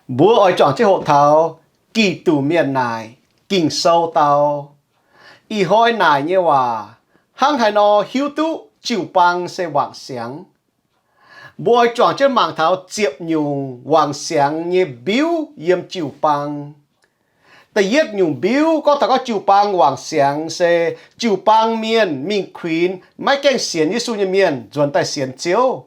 Mbuo oix juangc jienv hoqc taux Giduc mienh naaic Ging-Sou dau. Ih hnoi naaic nyei waac hnangv haaix nor hiuv duqv jiu-baang se wangc siangx? Mbuo oix juangc jienv mangc taux ziepc nyungc wangc siangx nyei mbiuv yiem jiu-baang. Da'yietv nyungc mbiuv gorngv taux gorngv jiu-baang wangc siangx se jiu-baang mienh mingh kuinx maiv gaengh sienx Yesu nyei mienh nzuonx daaih sienx Ziouv.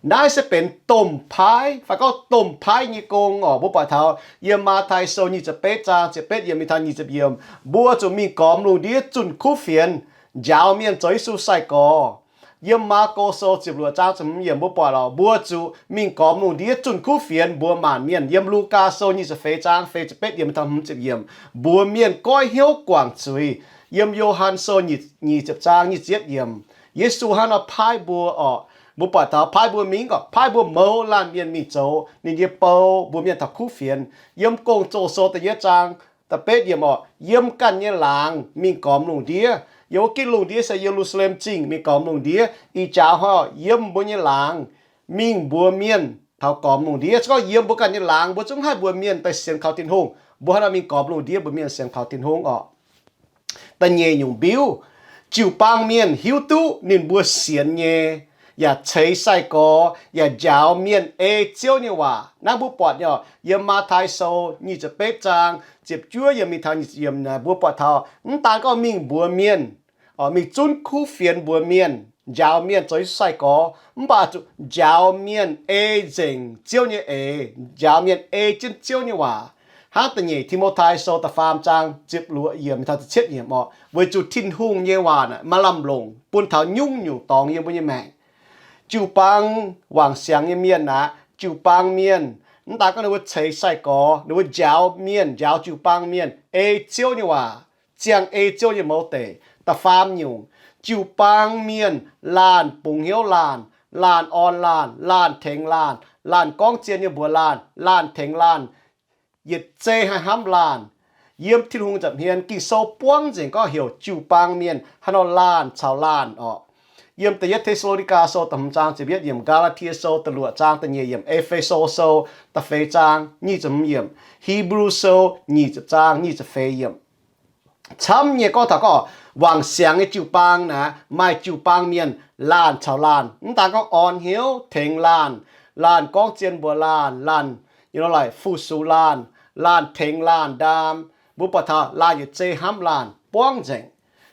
Naaiv se benx domh paaiv fai gorngv domh paaiv nyei gong oc. Mbuo buatc taux yiem Matv^tai Sou nyic ziepc betv zaang ziepc betv yiemc mingh taux nyic ziepc yiemc, mbuo zuqc mingh gormx lungh ndiev zunh kuv fienx, njaaux mienh zoux Yesu sai-gorx. Yiem Maako Sou ziepc luoqc zaang ziepc hmz yiemc mbuo buatc lorqc, mbuo zuqc mingh gormx lungh ndiev zunh kuv fienx mbuox maanc mienh. Yiem Lugaa Sou nyic ziepc feix zaang feix ziepc betv yiemc mingh taux hmz ziepc yiemc, mbuox mienh goiv hnyouv guangc zuiz. Yiem Yo^han Sou nyic ziepc zaang nyic ziepc yietv yiemc, Yesu hnangv nor paaiv mbuo oc. Mbuo buatc taux paaiv mbuo mingh gorqv, paaiv mbuo mouz laanh mienh mingh zoux ninh nyei bou, mbuox mienh taux kuv fienx. Yiem Gong-Zoh Sou da'yietv zaang da'betv yiemc oc, yiem ganh nyei laangz mingh gormx lungh ndiev. Yiem wuov gitv lungh ndiev se Ye^lu^saa^lem Zingh mingh gormx lungh ndiev. Ih jaax hnoi yiem mbuo nyei laangz mingh mbuox mienh taux gormx lungh ndiev. Se gorngv yiem mbuo ganh nyei laangz mbuo zungv haih mbuox mienh daaih sienx kaux Tin-Hungh, mbuo hnangv nor mingh gormx lungh ndiev mbuox mienh sienx kaux Tin-Hungh oc. Da'nyeic nyungc mbiuv, jiu-baang mienh hiuv duqv ninh mbuo sienx nyei, yaac ceix sai-gorx, yaac njaaux mienh ei Ziouv nyei waac. Naaiv mbuo buatc nyei oc, yiem Matv^tai Sou nyic ziepc betv zaang ziepc juov yiemc mingh taux nyic ziepc yiemc naaic mbuo buatc taux mv daan gorngv mingh mbuox mienh, mingh zunv kuv fienx mbuox mienh, njaaux mienh zoux Yesu sai-gorx, mv baac zuqc njaaux mienh ei nzengc Ziouv nyei eix, njaaux mienh ei jienv Ziouv nyei waac. Hnangv da'nyeic Ti^mo^tai Sou da'faam zaang ziepc luoqc yiemc mingh taux ziepc cietv yiemc oc, weic zuqc Tin-Hungh nyei waac naaic maaih lamh longc bun taux nyungc-nyungc dorngx yiem mbuo nyei maengc. Jiu-baang wangc siangx nyei mienh aqv, jiu-baang mienh, mv daan gorngv ninh mbuo ceix sai-gorx, ninh mbuo njaaux mienh, njaaux jiu-baang mienh ei Ziouv nyei waac, ziangh ei Ziouv nyei mouz deic. Da'faam nyungc, jiu-baang mienh laanh bungx hnyouv laanh, laanh orn laanh, laanh tengx laanh, laanh gorngv zien nyei mbuox laanh, laanh tengx laanh, yietc zei haih hnamv laanh. Yiem Tin-Hungh nza'hmien Ging-Sou buangv nzengc gorngv heuc jiu-baang mienh haaix nor laanh caux laanh orqc. Yiem da'yietv Te^saa^lo^ni^gaa Sou da'hmz zaang ziepc yietv yiemc, Gaa^laa^tie Sou da'luoqc zaang da'nyeic yiemc, E^fe^so Sou da'feix zaang nyic ziepc hmz yiemc, Hipv^lu Sou nyic ziepc zaang nyic ziepc feix yiemc. Camv nyei gorngv taux gorngv wangc siangx nyei jiu-baang naaic, maaih jiu-baang mienh laanh caux laanh, mv daan gorngv orn hnyouv tengx laanh, laanh gorngv zien mbuox laanh, laanh, you know, like, fu-sux laanh, laanh tengx laanh ndaam. Mbuo buatc taux laanh yietc zei hnamv laanh buangv nzengc.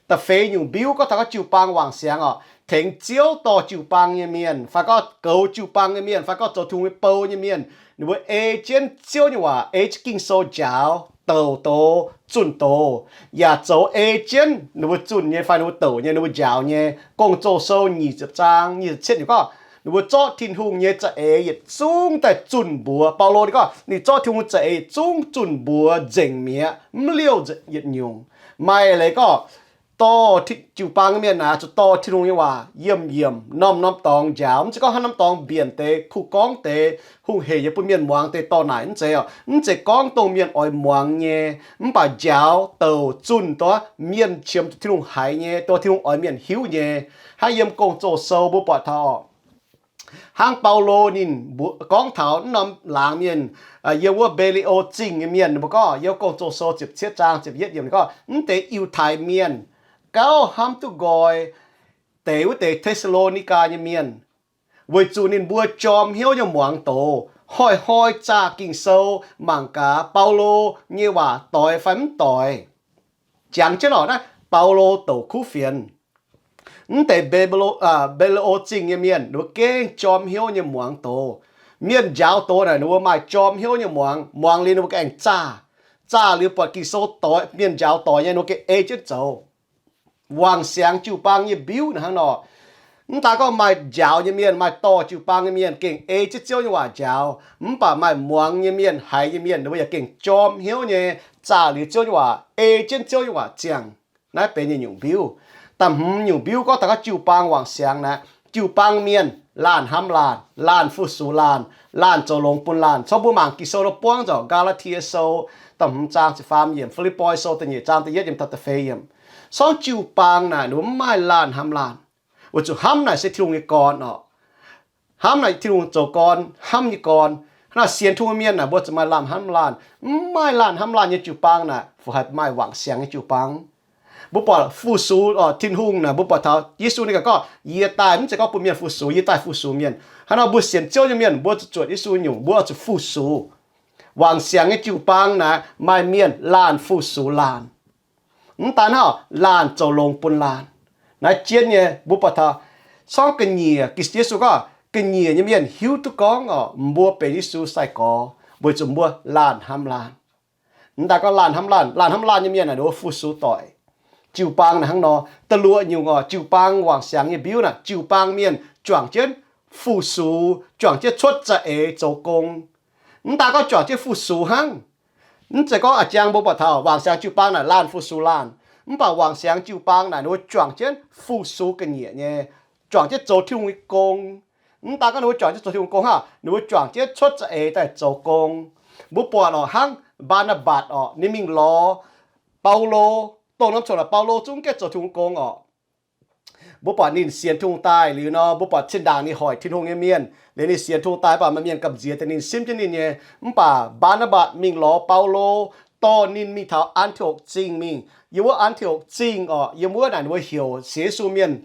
Da'feix nyungc mbiuv gorngv taux gorngv jiu-baang wangc siangx oc, tengx Ziouv dorh jiu-baang nyei mienh, fai gorngv goux jiu-baang nyei mienh, fai gorngv zoux Tin-Hungh nyei bou nyei mienh, ninh mbuo ei jienv Ziouv nyei waac, ei jienv Ging-Sou njaaux, douc doz, zunh doz, yaac zoux ei jienv ninh mbuo zunh nyei fai ninh mbuo douc nyei, ninh mbuo njaaux nyei. Gong-Zoh Sou nyic ziepc zaang nyic ziepc cietv yiemc gorngv, ninh mbuo zorqv Tin-Hungh nyei za'eix yietc zungv daaih zunh mbuox. Baulo ninh gorngv ninh zorqv Tin-Hungh za'eix yietc zungv zunh mbuox nzengc mi'aqv, mv liouh yietc nyungc. Maaih leiz gorngv dorh jiu-baang mienh naaic zuqc dorh Tin-Hungh nyei waac yiemh yiemc, norm-norm dorngx njaaux. Mv zeiz gorngv hnangv norm dorngx mbienc deix, kuh gorngv deix, hungh heic nyei bun mienh muangx deix dorh naaic, mv zeiz oc. Mv zeiz gorngv dongh mienh oix muangx nyei, mv baac njaaux douc zunh dongh mienh qiemx zuqc Tin-Hungh haiz nyei, dongh Tin-Hungh oix mienh hiuv nyei. Hnangv yiem Gong-Zoh Sou mbuo buatc taux oc, hnangv Baulo ninh gorngv taux naaiv norm laangz mienh, yiem wuov Mbe^li^o Zingh nyei mienh, ninh mbuo gorngv, yiem Gong-Zoh Sou ziepc cietv zaang ziepc yietv yiemc ninh gorngv, mv deix Yiutai Mienh gauh hnamv duqv nqoi deix wuov deix Te^saa^lo^ni^gaa nyei mienh, weic zuqc ninh mbuo jorm hnyouv nyei muangx doz, hnoi-hnoi zaah Ging-Sou mangc gaax Baulo nyei waac doix fai mv doix. Jangx jienv oc, naaiv Baulo douc kuv fienx. Mv deix Mbe^lo, Mbe^li^o Zingh nyei mienh ninh mbuo gengh jorm hnyouv nyei muangx doz. Mienh njaaux doz naaic ninh mbuo maaih jorm hnyouv nyei muangx. Muangx liuz ninh mbuo gengh zaah. Zaah liuz buatc Ging-Sou doix, mienh njaaux doix nyei, ninh mbuo gengh ei jienv zoux. Wangc siangx jiu-baang nyei mbiuv naaic hnangv nor. Mv daan gorngv maaih njaaux nyei mienh, maaih dorh jiu-baang nyei mienh gengh ei jienv Ziouv nyei waac njaaux, mv baac maaih muangx nyei mienh, haiz nyei mienh, ninh mbuo yaac gengh jorm hnyouv nyei zaah liuz Ziouv nyei waac, ei jienv Ziouv nyei waac ziangh. Naaiv benx nyungc mbiuv. Da'hmz nyungc mbiuv gorngv taux jiu-baang wangc siangx naaic, jiu-baang mienh laanh hnamv laanh, laanh fu-sux laanh, laanh zoux longx bun laanh. Cong mbuo mangc Ging-Sou nor buangv nzengc, Gaa^laa^tie Sou da'hmz zaang ziepc faam yiemc, Fi^lipv^poi Sou da'nyeic zaang da'yietv yiemc taux da'feix yiemc. Sorngv jiu-baang naaic ninh mbuo mv maaih laanh hnamv laanh, weic zuqc hnamv naaic se Tin-Hungh nyei gorn oc. Hnamv naaic Tin-Hungh zoux gorn, hnamv nyei gorn. Hnangv naaic sienx Tin-Hungh mienh naaic mbuo zuqc maaih laanh hnamv laanh. Mv maaih laanh hnamv laanh nyei jiu-baang naaic fih haic maaih wangc siangx nyei jiu-baang. Mbuo buatc fu-sux orqc, Tin-Hungh naaic mbuo buatc taux Yesu ninh gaax gorngv, Yie daaih mv zeiz gorngv bun mienh fu-sux, yie daaih fu-sux mienh. Hnangv nor mbuo sienx Ziouv nyei mienh mbuo zuqc zuotc Yesu nyungc, mbuo zuqc fu-sux. Wangc siangx nyei jiu-baang naaic maaih mienh laanh fu-sux laanh. Mv daan hnangv, laanh zoux longx bun laanh. Naaiv jienv nyei mbuo buatc taux, corngv ga'nyiec, Yesu gorngv ga'nyiec nyei mienh hiuv duqv gorngv orqc, mbuo benx Yesu sai-gorx weic zuqc mbuo laanh hnamv laanh. Mv daan gorngv laanh hnamv laanh, laanh hnamv laanh nyei mienh naaic ninh mbuo fu-sux doic. Jiu-baang naaic hnangv nor, da'luoqc nyungc orqc, jiu-baang wangc siangx nyei mbiuv naaic, jiu-baang mienh juangc jienv fu-sux, juangc jienv cuotv za'eix zoux gong. Mv daan gorngv juangc jienv fu-sux hnangv. Mv zeiz gorngv a'jang mbuo buatc taux wangc siangx jiu-baang naaic laanh fu-sux laanh. Mv baac wangc siangx jiu-baang naaic ninh mbuo juangc jienv fu-sux ga'nyiec nyei, juangc jienv zoux Tin-Hungh nyei gong. Mv daan gorngv ninh mbuo juangc jienv zoux Tin-Hungh gong hnangv, ninh mbuo juangc jienv cuotv za'eix daaih zoux gong. Mbuo buatc orqc, hnangv Mbaa^naa^mbatc orqc, ninh mingh lorz Baulo, dongh norm coc naaic Baulo zungv gaengh zoux Tin-Hungh gong orqc. Mbuo buatc ninh sienx Tin-Hungh daaih liuz nor, mbuo buatc zinh ndaangc ninh hoic Tin-Hungh nyei mienh, liuz ninh sienx Tin-Hungh daaih, mv baac maaih mienh gamh nziex daaih ninh simv jienv ninh nyei. Mv baac Mbaa^naa^mbatc mingh lorz Baulo, dorh ninh mingh taux An^ti^okc Zingh mingh. Yiem wuov An^ti^okc Zingh orqc, yiem wuov naaic ninh mbuo heuc sienx Yesu mienh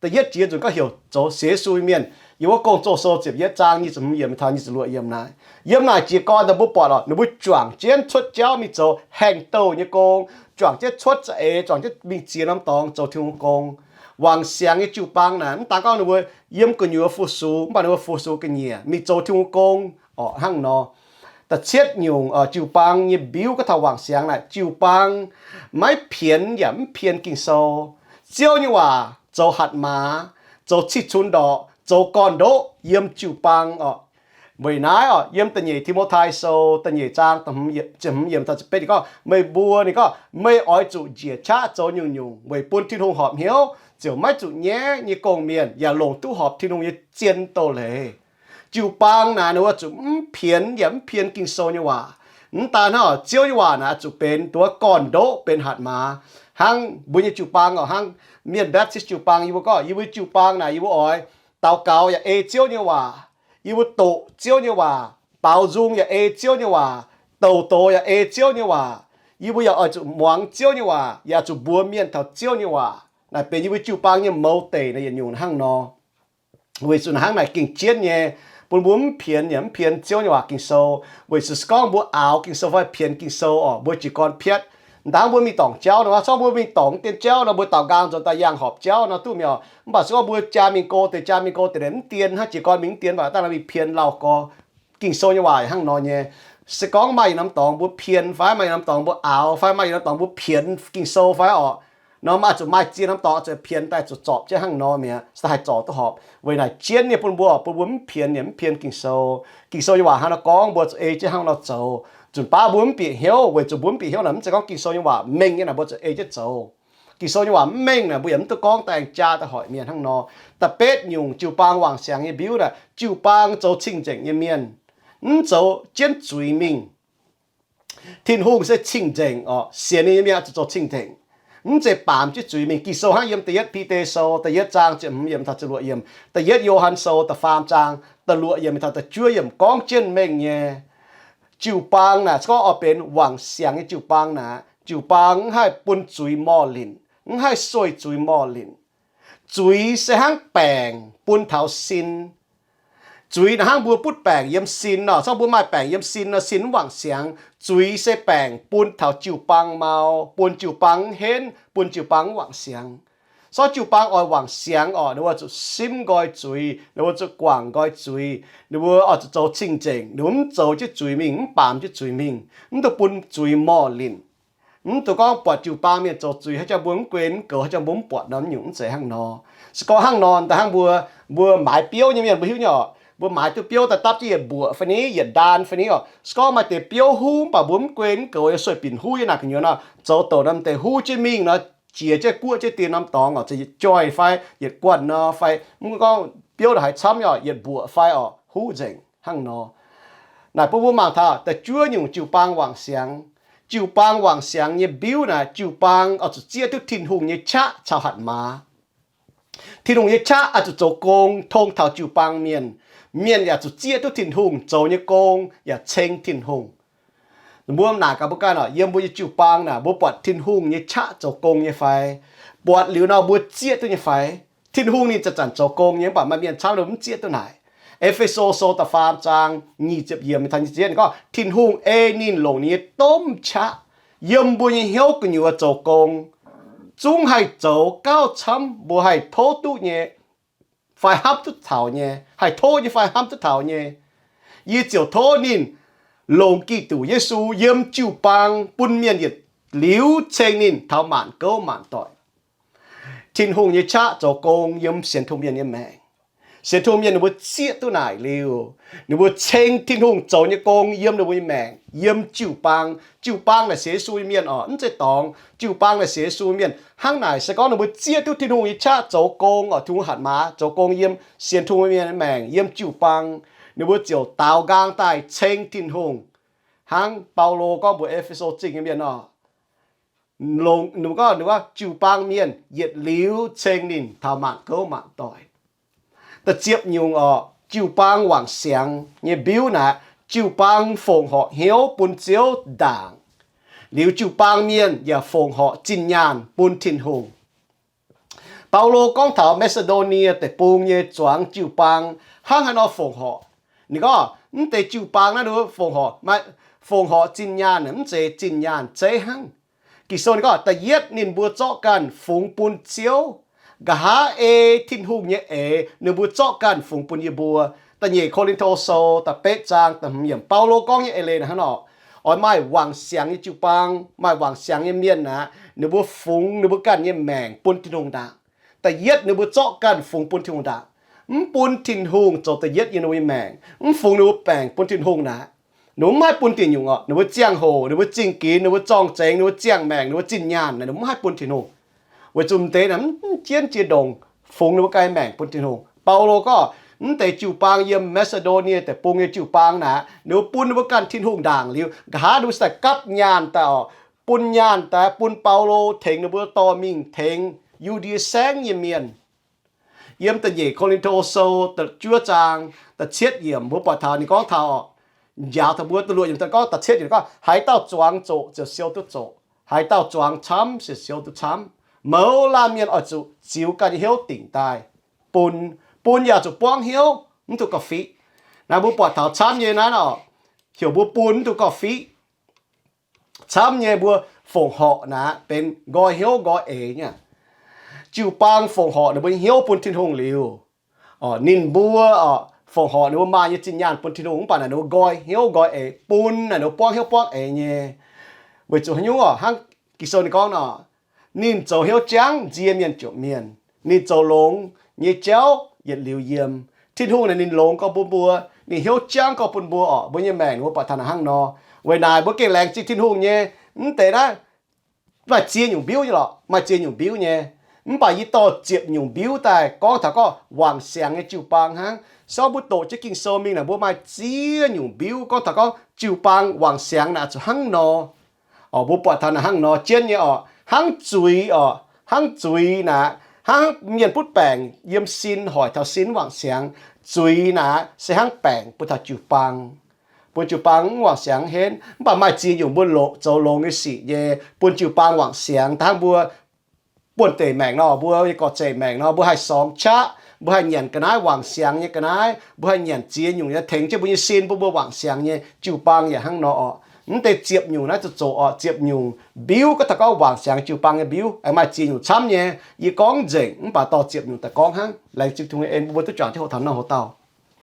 da'yietv jiex nzunc gorngv heuc zoux sienx Yesu mienh. Yiem wuov Gong-Zoh sou ziepc yietv zaang nyic ziepc hmz yiemc taux nyic ziepc luoqc yiemc naaic. Yiem naaic jiez gorn daaih mbuo buatc orqc, ninh mbuo juangc jienv cuotv jauv mingh zoux haengh douh nyei gong, juangc jienv cuotv za'eix, juangc jienv mingh ziex norm dorngx zoux Tin-Hungh gong. Wangc siangx nyei jiu-baang naaic mv daan gorngv ninh mbuo yiem gu'nyuoz fu-sux, mv baac ninh mbuo fu-sux ga'nyiec mingh zoux Tin-Hungh gong orqc, hnangv nor. Da'cietv nyungc, jiu-baang nyei mbiuv gorngv taux wangc siangx naaic, jiu-baang maiv pienx yaac mv pien Ging-Sou. Ziouv nyei waac zoux hatc maaz, zoux cih cunx ndorqc, zoux gorn-ndoqv yiem jiu-baang orqc. Weic naaiv orqc, yiem da'nyeic Ti^mo^tai Sou da'nyeic zaang ziepc hmz yiemc taux ziepc betv ninh gorngv, meih mbuo, ninh gorngv, meih oix zuqc njiec qaqv zoux nyungc-nyungc weic bun Tin-Hungh horpc hnyouv, ziouc maiv zuqc nyaiv nyei gong-mienh yaac longc duqv horpc Tin-Hungh nyei zien doz-leiz. Jiu-baang naaic ninh mbuo zuqc mv pienx yaac mv pien Ging-Sou nyei waac. Mv daan hnangv, Ziouv nyei waac naaic zuqc benx duqv gorn-ndoqv benx hatc maaz. Hnangv mbuo nyei jiu-baang orqc, hnangv mienh Baptist jiu-baang, yie mbuo gorngv yie mbuo jiu-baang naaic yie mbuo oix daux gaux yaac ei Ziouv nyei waac. Yie mbuo doqc Ziouv nyei waac, baaux nzung yaac ei Ziouv nyei waac, douc doz yaac ei Ziouv nyei waac. Yie mbuo yaac oix zuqc muangx Ziouv nyei waac, yaac zuqc mbuox mienh taux Ziouv nyei waac. Naaic benx yie mbuo jiu-baang nyei mouz deic naaic yietc nyungc hnangv nor. Weic zuqc hnangv naaic gengh jienv nyei, bun mbuo mv pienx yaac mv pien Ziouv nyei waac Ging-Sou. Weic zuqc se gorngv mbuo aaux Ging-Sou fai pienx Ging-Sou orqc, mbuo jiez gorn piatv. Ndaangc mbuo mingh dorngc jauv nor, se gorngv mbuo mingh dorngc mv dien jauv nor, mbuo daaux nqaang nzuonx daaih yangh horpc jauv nor duqv mi'aqv. Mv baac se gorngv mbuo jaa mingh go deix, jaa mingh go deix mv dien, hnangv jiez gorn mingh mv dien waac dangh mingh pien lauh gorx. Ging-Sou nyei waac hnangv nor nyei. Se gorngv maaih yietc norm dorngx mbuo pien fai, maaih yietc norm dorngx mbuo aaux fai, maaih yietc norm dorngx mbuo pienx Ging-Sou fai orqc, nor maaih zuqc maaih ziex norm dorngx zuqc pienx daaih zuqc zorpc jienv hnangv nor mi'aqv, se haih zorc duqv horpc. Weic naaic jienv nyei bun mbuo, bun mbuo mv pienx yaac mv pien Ging-Sou. Ging-Sou nyei waac hnangv nor gorngv, mbuo zuqc ei jienv hnangv nor zoux. Nzunc baav mbuo mv bieqc hnyouv, weic zuqc mbuo mv bieqc hnyouv naaic mv zeiz gorngv Ging-Sou nyei waac mengh nyei naaic mbuo zuqc ei jienv zoux. Ging-Sou nyei waac mv mengh naaic mbuo yaac mv duqv gorngv daaih jaa daaih hoic mienh hnangv nor. Da'betv nyungc jiu-baang wangc siangx nyei mbiuv naaic, jiu-baang zoux cing-nzengc nyei mienh. Mv zoux jienv zuiz mingh. Tin-Hungh se cing-nzengc orqc, sienx ninh nyei mienh oix zuqc zoux cing-nzengc. Mv zeiz baamz jienv zuiz mingh. Ging-Sou hnangv yiem da'yietv Bide Sou da'yietv zaang ziepc hmz yiemc taux ziepc luoqc yiemc, da'yietv Yo^han Sou da'faam zaang da'luoqc yiemc taux da'juov yiemc gorngv jienv mengh nyei. Jiu-baang naaic se gorngv oix benx wangc siangx nyei jiu-baang naaic, jiu-baang mv haih bun zuiz morh linc, mv haih sueih zuiz morh linc. Zuiz se hnangv baengc bun taux sin. Zuiz naaic hnangv mbuo butv baengc yiem sin nor, se gorngv mbuo maaih baengc yiem sin nor, sin mv wangc siangx. Zuiz se baengc bun taux jiu-baang mau, bun jiu-baang mv henv, bun jiu-baang mv wangc siangx. Se gorngv jiu-baang oix wangc siangx orqc, ninh mbuo zuqc simv nqoi zuiz, ninh mbuo zuqc guangc nqoi zuiz, ninh mbuo oix zuqc zoux cing-nzengc, ninh mbuo mv zoux jienv zuiz mingh, mv baamz jienv zuiz mingh, mv duqv bun zuiz morh linc. Mv duqv gorngv buatc jiu-baang mienh zoux zuiz, haaix jangx mbuo mv guen mv goux, haaix jangx mbuo mv buatc nor, mv nyungc mv zeiz hnangv nor. Se gorngv hnangv nor, daaih hnangv mbuo, mbuo maaiz biouv nyei mienh mbuo hiuv nyei orqc, mbuo maaiz duqv biouv daaih dapv jienv yietc mbuoqc fai ni, yietc ndaan fai ni orqc. Se gorngv maaih deix biouv huv mv baac mbuo mv guen mv goux, yaac sueih binc huv yiem naaic gu'nyuoz nor, zoux douc norm deix huv jienv mingh nor, jiex jienv guoqv jienv dien norm dorngx orqc, zoux yietc joih fai yietc guanh nor fai, mv gorngv biouv ndongc haaix camv nyei orqc, yietc mbuoqc fai orqc, huv nzengc hnangv nor. Naaic bun mbuo mangc taux da'juov nyungc jiu-baang wangc siangx. Jiu-baang wangc siangx nyei mbiuv naaic, jiu-baang oix zuqc zieqv duqv Tin-Hungh nyei qaqv caux hatc maaz. Tin-Hungh nyei qaqv oix zuqc zoux gong tong taux jiu-baang mienh. Mienh yaac zuqc zieqv duqv Tin-Hungh zoux nyei gong yaac ceng Tin-Hungh. Mbuo naaic gaax mbuo ganh oc, yiem mbuo nyei jiu-baang naaic, mbuo buatc Tin-Hungh nyei qaqv zoux gong nyei fai? Buatc liuz nor mbuo zieqv duqv nyei fai? Tin-Hungh ninh zanc-zanc zoux gong nyei, mv baac maaih mienh camv mv zieqv duqv naaic. E^fe^so Sou da'faam zaang nyic ziepc yiemc gorngv, Tin-Hungh ei ninh longc ninh nyei domh qaqv yiem mbuo nyei hnyouv gu'nyuoz zoux gong, zungv haih zoux gauh camv mbuo haih tov duqv nyei fai hnamv duqv taux nyei, haih tov nyei fai hnamv duqv taux nyei. Yie ziouc tov ninh longc Giduc Yesu yiem jiu-baang bun mienh yietc liuz ceng ninh taux maanc gouv maanc doic. Tin-Hungh nyei qaqv zoux gong yiem sienx tong mienh nyei maengc. Sienx tong mienh ninh mbuo zieqv duqv naaic liuz, ninh mbuo ceng Tin-Hungh zoux nyei gong yiem ninh mbuo nyei maengc, yiem jiu-baang. Jiu-baang naaic sienx Yesu nyei mienh oc, mv zeiz dorngx. Jiu-baang naaic sienx Yesu nyei mienh. Hnangv naaic se gorngv ninh mbuo zieqv duqv Tin-Hungh nyei qaqv zoux gong oc, Tin-Hungh hatc maaz zoux gong yiem sienx tong mienh nyei maengc, yiem jiu-baang, ninh mbuo ziouc daaux nqaang daaih ceng Tin-Hungh. Hnangv Baulo gorngv mbuox E^fe^so Zingh nyei mienh oc, longc, ninh mbuo gorngv, ninh mbuo gorngv jiu-baang mienh yietc liuz ceng ninh taux maanc gouv maanc doic. Da'ziepc nyungc oc, jiu-baang wangc siangx nyei mbiuv naaic, jiu-baang fongc horc hnyouv bun Ziouv ndaangc, liuz jiu-baang mienh yaac fongc horc zinh nyaanh bun Tin-Hungh. Baulo gorngv taux Maa^si^ndo^nie Deic-Bung nyei zuangx jiu-baang hnangv haaix nor fongc horc. Ninh gorngv mv deix jiu-baang naaiv ninh fongc horc, fongc horc zinh nyaanh, mv zeiz zinh nyaanh zeiv hnangv. Ging-Sou ninh gorngv da'yietv ninh mbuo zorqv ganh fungx bun Ziouv. Nqa'haav ei Tin-Hungh nyei eix ninh mbuo zorqv ganh fungx bun yie mbuo. Da'nyeic Ko^lin^to Sou da'betv zaang da'hmz yiemc, Baulo gorngv nyei eix leiz hnangv nor. Oix maaih wangc siangx nyei jiu-baang, maaih wangc siangx nyei mienh aqv, ninh mbuo fungx ninh mbuo ganh nyei maengc bun Tin-Hungh ndaangc. Da'yietv ninh mbuo zorqv ganh fungx bun Tin-Hungh ndaangc. Mv bun Tin-Hungh zoux da'yietv yiem ninh mbuo nyei maengc, mv fungx ninh mbuo maengc bun Tin-Hungh naaic, ninh mbuo mv haih bun deic nyungc oc. Ninh mbuo ziangh hoc, ninh mbuo zingh ginx, ninh mbuo zorng-zengx, ninh mbuo ziangh maengc, ninh mbuo zinh nyaanh naaic, ninh mbuo mv haih bun Tin-Hungh. Weic zuqc mv deix naaic mv jienv jiex ndongc fungx ninh mbuo ganh maengc bun Tin-Hungh. Baulo gorngv mv deix jiu-baang yiem Maa^si^ndo^nie Deic-Bung nyei jiu-baang naaic, ninh mbuo bun ninh mbuo ganh Tin-Hungh ndaangc liuz, nqa'haav ninh mbuo se daaih gapv nyaanh daaih oc, bun nyaanh daaih bun Baulo tengx ninh mbuo dorh mingh tengx Yu^ndie Saengv nyei mienh. Yiem da'nyeic Ko^lin^to Sou da'juov zaang da'cietv yiemc mbuo buatc taux ninh gorngv taux oc, njaaux taux mbuo da'luoqc yiemc daaih gorngv, da'cietv yiemc gorngv, haaix dauh zuangx zoqc ziouc siou duqv zoqc, haaix dauh zuangx camv ziouc siou duqv camv. Mouz laanh mienh oix zuqc ziux ganh nyei hnyouv dingc daaih bun. Bun yaac zuqc buangv hnyouv, mv duqv gauh fiqv. Naaiv mbuo buatc taux camv nyei naaiv oc, heuc mbuo bun mv duqv gauh fiqv. Camv nyei mbuo fongc horc naaic benx nqoi hnyouv nqoi eix nyei. Jiu-baang fongc horc ninh mbuo nyei hnyouv bun Tin-Hungh liuz, ninh mbuo oc, fongc horc ninh mbuo maaih nyei zinh nyaanh bun Tin-Hungh, mv baac naaic ninh mbuo nqoi hnyouv nqoi eix, bun naaic ninh mbuo buangv hnyouv buangv eix nyei. Weic zuqc haaix nyungc oc? Hnangv Ging-Sou ninh gorngv nor, ninh zoux hnyouv jangv nzie mienh jomc mienh, ninh zoux longx nyei jauv yietc liuz yiem. Tin-Hungh naaic ninh longx gorx bun mbuo, ninh hnyouv jangv gorx bun mbuo oc. Mbuo nyei maengc mbuo buatc taux naaic hnangv nor. Weic naaic mbuo gengh laengz zingh Tin-Hungh nyei. Mv deix naaiv maaih ziex nyungc mbiuv nyei lorqc, maaih ziex nyungc mbiuv nyei. Mv baac yie dorh ziepc nyungc mbiuv daaih gorngv taux gorngv wangc siangx nyei jiu-baang hnangv. Sorng mbuo doqc jienv Ging-Sou mingh naaic mbuo maaih ziex nyungc mbiuv gorngv taux gorngv jiu-baang wangc siangx naaic zuqc hnangv nor. Oc, mbuo buatc taux naaic hnangv nor jienv nyei oc. Hnangv zuiz oc, hnangv zuiz naaic, hnangv mienh butv baengc yiem sin hoic taux sin mv wangc siangx. Zuiz naaic se hnangv baengc bun taux jiu-baang, bun jiu-baang mv wangc siangx henv. Mv baac maaih ziex nyungc mbuo longx, zoux longx nyei sic nyei bun jiu-baang wangc siangx. Da'hnangv mbuo buonv-deic maengc nor, mbuo nyei gorx-zeic maengc nor, mbuo haih sorngx qaqv, mbuo haih nyanc ga'naaiv wangc siangx nyei ga'naaiv, mbuo haih nyanc ziex nyungc nyei tengx jienv mbuo nyei sin bun mbuo wangc siangx nyei. Jiu-baang yaac hnangv nor oc. Mv deix ziepc nyungc naaiv zuqc zoqc oc. Ziepc nyungc mbiuv gorngv taux gorngv wangc siangx jiu-baang nyei mbiuv aengx maaih ziex nyungc camv nyei. Yie gorngv nzengc mv baac dorh ziepc nyungc daaih gorngv hnangv. Laengz zingh Tin-Hungh nyei en bun mbuo duqv juangc jienv hoqc taux naaiv hoc dauh.